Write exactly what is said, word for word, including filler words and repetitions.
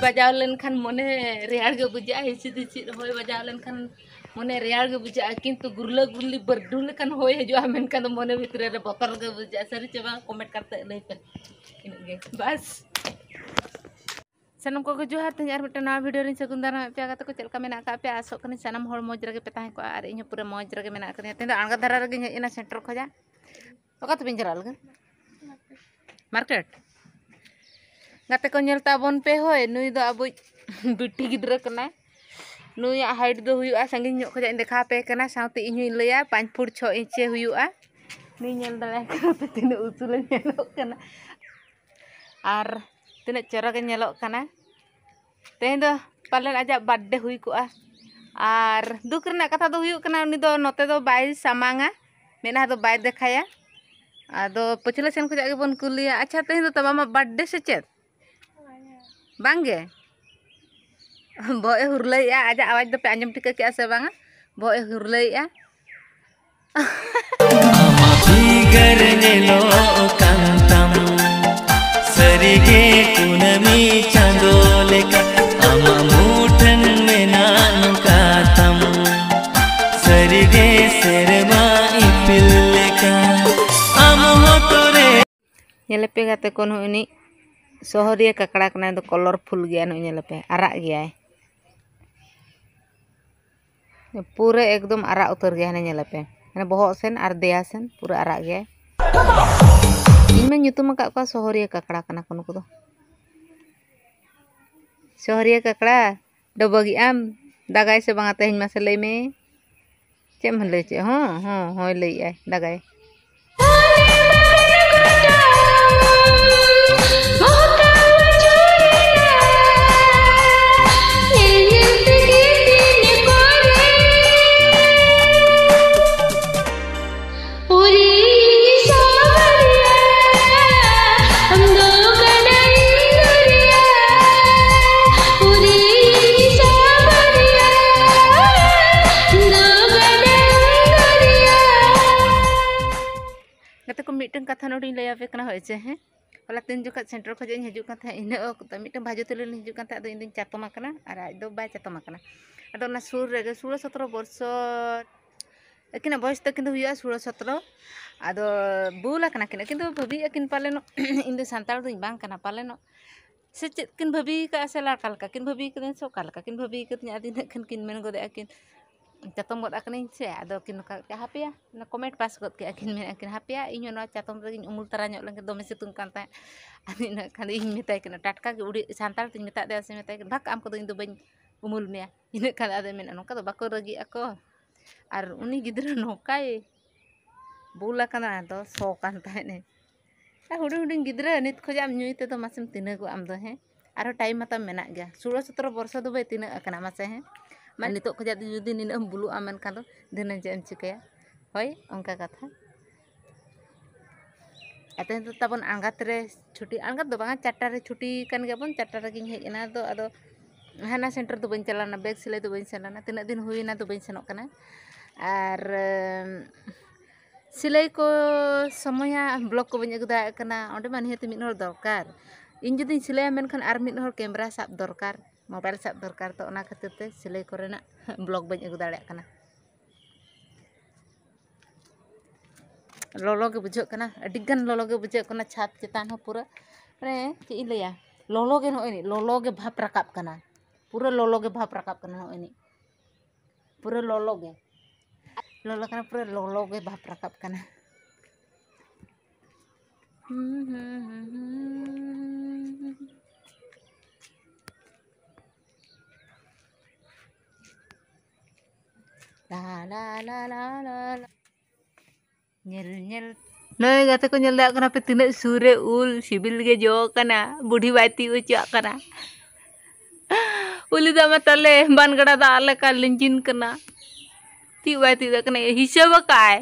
ᱵᱟᱡᱟᱣ ᱞᱮᱱᱠᱷᱟᱱ ᱢᱚᱱᱮ ᱨᱮᱭᱟᱲ ᱜᱮ ᱵᱩᱡᱷᱟᱹᱜᱼᱟ, ᱦᱤᱥᱤᱫ ᱦᱤᱥᱤᱫ ᱦᱚᱭ ᱵᱟᱡᱟᱣ ᱞᱮᱱᱠᱷᱟᱱ ᱢᱚᱱᱮ ᱨᱮᱭᱟᱲ ᱜᱮ ᱵᱩᱡᱷᱟᱹᱜᱼᱟ, ᱠᱤᱱᱛᱩ ᱜᱩᱨᱞᱟᱹ ᱜᱩᱨᱞᱤ ᱵᱟᱹᱨᱰᱩ ᱞᱮᱠᱟᱱ ᱦᱚᱭ ᱦᱤᱡᱩᱜᱼᱟ, ᱢᱮᱱᱠᱷᱟᱱ ᱫᱚ ᱢᱚᱱᱮ ᱵᱷᱤᱛᱨᱤ ᱨᱮ ᱵᱚᱛᱚᱨ ᱜᱮ ᱵᱩᱡᱷᱟᱹᱜᱼᱟ᱾ ᱥᱟᱹᱨᱤ ᱪᱮ ᱵᱟᱝ, ᱠᱚᱢᱮᱱᱴ ᱠᱟᱛᱮ ᱞᱟᱹᱭ ᱯᱮ᱾ ᱤᱱᱟᱹᱜ ᱜᱮ ᱵᱟᱥ᱾ ᱥᱟᱱᱟᱢ ᱠᱚᱜᱮ ᱡᱚᱦᱟᱨ, ᱛᱮᱦᱮᱧ ᱟᱨ ᱢᱤᱫᱴᱟᱝ ᱱᱟᱣᱟ ᱵᱷᱤᱰᱤᱭᱳ ᱨᱤᱧ ᱥᱟᱹᱜᱩᱱ ᱫᱟᱨᱟᱢᱮᱫ ᱯᱮᱭᱟ᱾ ᱜᱟᱛᱮ ᱠᱚ, ᱪᱮᱫ ᱞᱮᱠᱟ ᱢᱮᱱᱟᱜ ᱟᱠᱟᱫ ᱯᱮᱭᱟ? ᱟᱥᱚᱜ ᱠᱟᱹᱱᱟᱹᱧ ᱥᱟᱱᱟᱢ ᱦᱚᱲ ᱢᱚᱡᱽ ᱨᱮᱜᱮ ᱯᱮ ᱛᱟᱦᱮᱸ ᱠᱚᱜᱼᱟ, ᱟᱨ ᱤᱧ ᱦᱚᱸ ᱯᱩᱨᱟᱹ ᱢᱚᱡᱽ ᱨᱮᱜᱮ ᱢᱮᱱᱟᱜ ᱟᱠᱟᱫᱤᱧᱟ᱾ ᱛᱮᱦᱮᱧ ᱫᱚ ᱟᱬᱜᱟ ᱫᱷᱟᱨᱟ ᱨᱮᱜᱮᱧ ᱦᱮᱡ ᱮᱱᱟ ᱥᱮᱱᱴᱟᱨ ᱠᱷᱚᱱᱟᱜ᱾ ᱚᱠᱟ ᱛᱮᱵᱤᱱ ᱪᱟᱞᱟᱜ ᱞᱟᱹᱜᱤᱫ? ᱢᱟᱨᱠᱮᱴ᱾ ᱜᱟᱛᱮ ᱠᱚ, ᱧᱮᱞ ᱛᱟᱵᱚᱱ ᱯᱮ ᱦᱳᱭ, ᱱᱩᱭ ᱫᱚ ᱟᱵᱚᱭᱤᱡ ᱵᱤᱴᱤ ᱜᱤᱫᱽᱨᱟᱹ ᱠᱟᱱᱟᱭ᱾ ᱱᱩᱭᱟᱜ ᱦᱟᱭᱤᱴ ᱫᱚ ᱦᱩᱭᱩᱜᱼᱟ, ᱥᱟᱺᱜᱤᱧ ᱧᱚᱜ ᱠᱷᱚᱱᱟᱜ ᱤᱧ ᱫᱮᱠᱷᱟᱣ ᱟᱯᱮ ᱠᱟᱱᱟ, ᱥᱟᱶᱛᱮ ᱤᱧ ᱦᱚᱸᱧ ᱞᱟᱹᱭᱟ ᱯᱟᱸᱪ ᱯᱷᱩᱴ ᱪᱷᱚ ᱤᱧᱪᱤ ᱦᱩᱭᱩᱜᱼᱟ᱾ ᱱᱩᱭ ᱧᱮᱞ ᱫᱟᱲᱮᱭᱟᱜ ᱠᱟᱱᱟ ᱯᱮ ᱛᱤᱱᱟᱹᱜ ᱩᱥᱩᱞᱮ ᱧᱮᱞᱚᱜ ᱠᱟᱱᱟ ᱟᱨ ᱛᱤᱱᱟᱹᱜ ᱪᱚᱨᱚᱠᱮ ᱧᱮᱞᱚᱜ ᱠᱟᱱᱟ᱾ ᱛᱮᱦᱮᱧ ᱫᱚ ᱯᱟᱞᱮᱱ ᱟᱡᱟᱜ ᱵᱟᱨᱛᱷᱰᱮ ᱦᱩᱭ ᱠᱚᱜᱼᱟ᱾ ᱟᱨ ᱫᱩᱠ ᱨᱮᱱᱟᱜ ᱠᱟᱛᱷᱟ ᱫᱚ ᱦᱩᱭᱩᱜ ᱠᱟᱱᱟ, ᱩᱱᱤ ᱫᱚ ᱱᱚᱛᱮ ᱫᱚ ᱵᱟᱭ ᱥᱟᱢᱟᱝᱟ, ᱢᱮᱫᱦᱟ ᱫᱚ ᱵᱟᱭ ᱫᱮᱠᱷᱟᱭᱟ᱾ ᱟᱫᱚ ᱯᱟᱹᱪᱷᱞᱟᱹ ᱥᱮᱱ ᱠᱷᱚᱱᱟᱜ ᱜᱮᱵᱚᱱ ᱠᱩᱞᱤᱭᱟ, "ᱟᱪᱪᱷᱟ, ᱛᱮᱦᱮᱧ ᱫᱚ ᱛᱟᱢ ᱟᱢᱟᱜ ᱵᱟᱨᱛᱷᱰᱮ ᱥᱮ ᱪᱮᱫ?" ᱵᱟᱝᱜᱮ? ᱵᱚᱦᱚᱜ ᱮ ᱦᱩᱨᱞᱟᱹᱭᱮᱜᱼᱟ᱾ ᱟᱡᱟᱜ ᱟᱣᱟᱡᱽ ᱫᱚᱯᱮ ᱟᱸᱡᱚᱢ ᱴᱷᱤᱠᱟᱹ ᱠᱮᱜᱼᱟ ᱥᱮ ᱵᱟᱝᱟ? ᱵᱚᱦᱚᱜ ᱮ ᱦᱩᱨᱞᱟᱹᱭᱮᱜᱼᱟ᱾ ᱟᱢᱟᱜ ᱯᱷᱤᱜᱟᱨ ᱧᱮᱞᱚᱜ ᱠᱟᱱ ᱛᱟᱢ, ᱥᱟᱹᱨᱤᱜᱮ ᱠᱩᱱᱟᱹᱢᱤ ᱪᱟᱸᱫᱚ ᱞᱮᱠᱟ᱾ ᱟᱢᱟᱜ ᱢᱩᱴᱷᱟᱹᱱ ᱢᱮᱱᱟᱜ ᱱᱚᱝᱠᱟ ᱛᱟᱢ, ᱥᱟᱹᱨᱤᱜᱮ ᱥᱮᱨᱢᱟ ᱤᱯᱤᱞ ᱞᱮᱠᱟ᱾ ᱟᱢ ᱦᱚᱴᱚᱜ ᱨᱮ ᱧᱮᱞᱮᱯᱮ ᱜᱟᱛᱮ ᱠᱚ, ᱱᱩᱭ ᱩᱱᱤ ᱥᱚᱦᱚᱨᱤᱭᱟᱹ ᱠᱟᱠᱲᱟ ᱠᱟᱱᱟᱭ, ᱫᱚ ᱠᱚᱞᱚᱨᱯᱷᱩᱞ ᱜᱮᱭᱟ᱾ ᱱᱩᱭ ᱧᱮᱞᱮᱯᱮ, ᱟᱨᱟᱜ ᱜᱮᱭᱟᱭ, ᱯᱩᱨᱟᱹ ᱮᱠᱫᱚᱢ ᱟᱨᱟᱜ ᱩᱛᱟᱹᱨ ᱜᱮᱭᱟᱭ᱾ ᱦᱟᱱᱮ ᱧᱮᱞᱮᱯᱮ, ᱦᱟᱱᱮ ᱵᱚᱦᱚᱜ ᱥᱮᱱ ᱟᱨ ᱫᱮᱭᱟ ᱥᱮᱱ ᱯᱩᱨᱟᱹ ᱟᱨᱟᱜ ᱜᱮᱭᱟᱭ᱾ ᱤᱧ ᱢᱟ ᱧᱩᱛᱩᱢ ᱟᱠᱟᱫ ᱠᱚᱣᱟ ᱥᱚᱦᱚᱨᱤᱭᱟᱹ ᱠᱟᱠᱲᱟ ᱠᱟᱱᱟ ᱠᱚ ᱱᱩᱠᱩ ᱫᱚ᱾ ᱥᱚᱦᱚᱨᱤᱭᱟᱹ ᱠᱟᱠᱲᱟ, ᱰᱚᱵᱚᱜᱮᱜ ᱟᱢ? ᱫᱟᱜᱟᱭ ᱥᱮ ᱵᱟᱝᱟ ᱛᱮᱦᱮᱧ, ᱢᱟᱥᱮ ᱞᱟᱹᱭ ᱢᱮ᱾ ᱪᱮᱫ ᱮᱢ ᱞᱟᱹᱭ ᱦᱚᱪᱚᱭᱮᱫ? ᱦᱚᱸ, ᱦᱚᱸ, ᱦᱚᱸᱭ ᱞᱟᱹᱭᱮᱫᱼᱟᱭ, ᱫᱟᱜᱟᱭ᱾ ᱜᱟᱛᱮ ᱠᱚ, ᱢᱤᱫᱴᱟᱝ ᱠᱟᱛᱷᱟ ᱱᱚᱰᱮᱧ ᱞᱟᱹᱭ ᱟᱯᱮ ᱠᱟᱱᱟ, ᱦᱳᱭ ᱪᱮ, ᱦᱮᱸ? ᱛᱤᱱ ᱡᱚᱠᱷᱚᱱ ᱥᱮᱱᱴᱟᱨ ᱠᱷᱚᱱᱟᱜ ᱤᱧ ᱦᱤᱡᱩᱜ ᱠᱟᱱ ᱛᱟᱦᱮᱸᱫ, ᱤᱱᱟᱹ ᱚᱠᱛᱚ ᱢᱤᱫᱴᱮᱱ ᱵᱷᱟᱡᱚ ᱛᱩᱞᱤ ᱞᱤᱧ ᱦᱤᱡᱩᱜ ᱠᱟᱱ ᱛᱟᱦᱮᱸᱫ, ᱟᱫᱚ ᱤᱧ ᱫᱚᱧ ᱪᱟᱛᱚᱢ ᱟᱠᱟᱱᱟ ᱟᱨ ᱟᱡ ᱫᱚ ᱵᱟᱭ ᱪᱟᱛᱚᱢ ᱟᱠᱟᱱᱟ᱾ ᱟᱫᱚ ᱚᱱᱟ ᱥᱩᱨ ᱨᱮᱜᱮ ᱥᱳᱞᱳ ᱥᱚᱛᱨᱚ ᱵᱚᱨᱥᱚ ᱟᱹᱠᱤᱱᱟᱜ ᱵᱚᱭᱮᱥ ᱛᱟᱹᱠᱤᱱ ᱫᱚ ᱦᱩᱭᱩᱜᱼᱟ ᱥᱳᱞᱳ ᱥᱚᱛᱨᱚ᱾ ᱟᱫᱚ ᱵᱩᱞ ᱟᱠᱟᱱᱟ ᱠᱤᱱ, ᱟᱹᱠᱤᱱ ᱫᱚ ᱵᱷᱟᱹᱵᱤᱭᱮᱫ ᱟᱹᱠᱤᱱ ᱯᱟᱞᱮᱱᱚᱜ ᱤᱧ ᱫᱚ ᱥᱟᱱᱛᱟᱲ ᱫᱚᱧ ᱵᱟᱝ ᱠᱟᱱᱟ ᱯᱟᱞᱮᱱᱚᱜ, ᱥᱮ ᱪᱮᱫ ᱠᱤᱱ ᱵᱷᱟᱹᱵᱤ ᱟᱠᱟᱫᱼᱟ, ᱥᱮ ᱞᱟᱲᱠᱟ ᱞᱮᱠᱟ ᱠᱤᱱ ᱵᱷᱟᱹᱵᱤ ᱟᱠᱟᱫᱤᱧ, ᱥᱮ ᱚᱠᱟ ᱞᱮᱠᱟ ᱠᱤᱱ ᱵᱷᱟᱹᱵᱤ ᱟᱠᱟᱫᱤᱧᱟ᱾ ᱟᱫᱚ ᱤᱱᱟᱹᱜ ᱠᱷᱟᱱ ᱠᱤᱱ ᱢᱮᱱ ᱜᱚᱫᱮᱜᱼᱟ ᱠᱤᱱ, ᱪᱟᱛᱚᱢ ᱜᱚᱫ ᱟᱠᱟᱱᱟᱹᱧ ᱥᱮ, ᱟᱫᱚ ᱠᱤᱱ ᱱᱚᱝᱠᱟ ᱠᱮᱫᱼᱟ, ᱦᱟᱯᱮᱭᱟ, ᱚᱱᱟ ᱠᱚᱢᱮᱱᱴ ᱯᱟᱥ ᱜᱚᱫ ᱠᱮᱫᱼᱟ ᱠᱤᱱ, ᱢᱮᱱᱮᱫᱼᱟ ᱠᱤᱱ, ᱦᱟᱯᱮᱭᱟ, ᱤᱧ ᱦᱚᱸ ᱱᱚᱣᱟ ᱪᱟᱛᱚᱢ ᱨᱮᱜᱤᱧ ᱩᱢᱩᱞ ᱛᱟᱨᱟ ᱧᱚᱜ ᱞᱮᱱ ᱜᱮ, ᱫᱚᱢᱮ ᱥᱤᱛᱩᱝ ᱠᱟᱱ ᱛᱟᱦᱮᱸᱫ᱾ ᱟᱫᱚ ᱤᱱᱟᱹᱜ ᱠᱷᱟᱱ ᱫᱚ ᱤᱧ ᱢᱮᱛᱟᱭ ᱠᱟᱱᱟ, ᱴᱟᱴᱠᱟ ᱜᱮ ᱩᱰᱤ ᱥᱟᱱᱛᱟᱲ ᱛᱤᱧ ᱢᱮᱛᱟᱫ ᱫᱮᱭᱟ ᱥᱮ, ᱢᱮᱛᱟᱭ ᱠᱟᱱᱟ, ᱵᱷᱟᱜᱽ, ᱟᱢ ᱠᱚᱫᱚ ᱤᱧ ᱫᱚ ᱵᱟᱹᱧ ᱩᱢᱩᱞ ᱢᱮᱭᱟ᱾ ᱤᱱᱟᱹᱜ ᱠᱷᱟᱱ ᱟᱫᱚᱭ ᱢᱮᱱᱟ, ᱱᱚᱝᱠᱟ ᱫᱚ ᱵᱟᱠᱚ ᱨᱟᱹᱜᱤᱜ ᱟᱠᱚ᱾ ᱟᱨ ᱩᱱᱤ ᱜᱤᱫᱽᱨᱟᱹ ᱱᱚᱝᱠᱟᱭ ᱵᱩᱞ ᱟᱠᱟᱱᱟ, ᱟᱫᱚ ᱥᱚ ᱠᱟᱱ ᱛᱟᱦᱮᱸᱫ ᱮ᱾ ᱟᱨ ᱦᱩᱰᱤᱧ ᱦᱩᱰᱤᱧ ᱜᱤᱫᱽᱨᱟᱹ ᱱᱤᱛ ᱠᱷᱚᱱᱟᱜ ᱮᱢ ᱧᱩᱭ ᱛᱮᱫᱚ ᱢᱟᱥᱮᱢ ᱛᱤᱱᱟᱹᱜᱚᱜ ᱟᱢ ᱫᱚ, ᱦᱮᱸ? ᱟᱨᱦᱚᱸ ᱴᱟᱭᱤᱢ ᱢᱟᱛᱟᱢ ᱢᱮᱱᱟᱜ ᱜᱮᱭᱟ, ᱥᱳᱞᱳ ᱥᱚᱛᱨᱚ ᱵᱚᱨᱥᱚ ᱫᱚ ᱵᱟᱭ ᱛᱤᱱᱟᱹᱜ ᱟᱠᱟᱱᱟ ᱢᱟᱥᱮ, ᱦᱮᱸ? ᱢᱟᱱᱮ ᱱᱤᱛᱚᱜ ᱠᱷᱚᱱᱟᱜ ᱡᱩᱫᱤ ᱱᱤᱱᱟᱹᱜ ᱮᱢ ᱵᱩᱞᱩᱜᱼᱟ, ᱢᱮᱱᱠᱷᱟᱱ ᱫᱚ ᱫᱷᱤᱱᱟᱹᱝ ᱪᱮᱫ ᱮᱢ ᱪᱤᱠᱟᱹᱭᱟ? ᱦᱳᱭ, ᱚᱱᱠᱟ ᱠᱟᱛᱷᱟ᱾ ᱟᱨ ᱛᱮᱦᱮᱧ ᱫᱚ ᱛᱟᱵᱚᱱ ᱟᱸᱜᱟᱛ ᱨᱮ ᱪᱷᱩᱴᱤ, ᱟᱸᱜᱟᱛ ᱫᱚ ᱵᱟᱝᱟ, ᱪᱟᱨᱴᱟ ᱨᱮ ᱪᱷᱩᱴᱤ ᱠᱟᱱ ᱜᱮᱭᱟᱵᱚᱱ, ᱪᱟᱨᱴᱟ ᱨᱮᱜᱤᱧ ᱦᱮᱡ ᱮᱱᱟ᱾ ᱟᱫᱚ, ᱟᱫᱚ ᱦᱟᱱᱟ ᱥᱮᱱᱴᱟᱨ ᱫᱚ ᱵᱟᱹᱧ ᱪᱟᱞᱟᱣ ᱞᱮᱱᱟ, ᱵᱮᱜᱽ ᱥᱤᱞᱟᱹᱭ ᱫᱚ ᱵᱟᱹᱧ ᱥᱮᱱ ᱞᱮᱱᱟ, ᱛᱤᱱᱟᱹᱜ ᱫᱤᱱ ᱦᱩᱭᱮᱱᱟ ᱫᱚ ᱵᱟᱹᱧ ᱥᱮᱱᱚᱜ ᱠᱟᱱᱟ᱾ ᱟᱨ ᱮᱢ, ᱥᱤᱞᱟᱹᱭ ᱠᱚ ᱥᱚᱢᱚᱭᱟ ᱵᱞᱚᱜᱽ ᱠᱚ ᱵᱟᱹᱧ ᱟᱹᱜᱩ ᱫᱟᱲᱮᱭᱟᱜ ᱠᱟᱱᱟ, ᱚᱸᱰᱮ ᱢᱟ ᱱᱤᱦᱟᱹᱛ ᱢᱤᱫ ᱦᱚᱲ ᱫᱚᱨᱠᱟᱨ᱾ ᱤᱧ ᱡᱩᱫᱤᱧ ᱥᱤᱞᱟᱹᱭᱟ, ᱢᱮᱱᱠᱷᱟᱱ ᱟᱨ ᱢᱤᱫ ᱦᱚᱲ ᱠᱮᱢᱨᱟ ᱥᱟᱵ ᱫᱚᱨᱠᱟᱨ, ᱢᱳᱵᱟᱭᱤᱞ ᱥᱟᱵ ᱫᱚᱨᱠᱟᱨ, ᱛᱚ ᱚᱱᱟ ᱠᱷᱟᱹᱛᱤᱨ ᱛᱮ ᱥᱤᱞᱟᱹᱭ ᱠᱚᱨᱮᱱᱟᱜ ᱵᱞᱚᱜᱽ ᱵᱟᱹᱧ ᱟᱹᱜᱩ ᱫᱟᱲᱮᱭᱟᱜ ᱠᱟᱱᱟ᱾ ᱞᱚᱞᱚ ᱜᱮ ᱵᱩᱡᱷᱟᱹᱜ ᱠᱟᱱᱟ, ᱟᱹᱰᱤ ᱜᱟᱱ ᱞᱚᱞᱚ ᱜᱮ ᱵᱩᱡᱷᱟᱹᱜ ᱠᱟᱱᱟ᱾ ᱪᱷᱟᱫᱽ ᱪᱮᱛᱟᱱ ᱦᱚᱸ ᱯᱩᱨᱟᱹ, ᱢᱟᱱᱮ ᱪᱮᱫ ᱤᱧ ᱞᱟᱹᱭᱟ, ᱞᱚᱞᱚ ᱜᱮ ᱱᱚᱜᱼᱚᱭ ᱱᱤᱡ, ᱞᱚᱞᱚ ᱜᱮ ᱵᱷᱟᱵᱽ ᱨᱟᱠᱟᱵ ᱠᱟᱱᱟ, ᱯᱩᱨᱟᱹ ᱞᱚᱞᱚ ᱜᱮ ᱵᱷᱟᱵᱽ ᱨᱟᱠᱟᱵ ᱠᱟᱱᱟ ᱱᱚᱜᱼᱚᱭ ᱱᱤᱡ, ᱯᱩᱨᱟᱹ ᱞᱚᱞᱚ ᱜᱮ, ᱞᱚᱞᱚ ᱠᱟᱱᱟ, ᱯᱩᱨᱟᱹ ᱞᱚᱞᱚ ᱜᱮ ᱵᱷᱟᱵᱽ ᱨᱟᱠᱟᱵ ᱠᱟᱱᱟ᱾ ᱞᱟ, ᱞᱟ, ᱞᱟ, ᱞᱟ, ᱞᱟ, ᱞᱟ᱾ ᱧᱮᱞ, ᱧᱮᱞ᱾ ᱱᱚᱜᱼᱚᱭ ᱜᱟᱛᱮ ᱠᱚ, ᱧᱮᱞ ᱫᱟᱲᱮᱭᱟᱜ ᱠᱟᱱᱟ ᱯᱮ, ᱛᱤᱱᱟᱹᱜ ᱥᱩᱨ ᱨᱮ ᱩᱞ ᱥᱤᱵᱤᱞ ᱜᱮ ᱡᱚ ᱠᱟᱱᱟ, ᱵᱩᱰᱷᱤ ᱵᱟᱭ ᱛᱤᱭᱳᱜ ᱦᱚᱪᱚᱣᱟᱜ ᱠᱟᱱᱟ᱾ ᱩᱞᱤ ᱫᱟᱜ ᱢᱟ ᱛᱟᱞᱮ ᱵᱟᱱ ᱜᱟᱰᱟ ᱫᱟᱜ ᱞᱮᱠᱟ ᱞᱤᱸᱡᱤᱱ ᱠᱟᱱᱟ, ᱛᱤᱭᱳᱜ ᱵᱟᱭ ᱛᱤᱭᱳᱜ ᱫᱟᱲᱮᱭᱟᱜ ᱠᱟᱱᱟ, ᱦᱤᱥᱟᱹᱵ ᱟᱠᱟᱭ᱾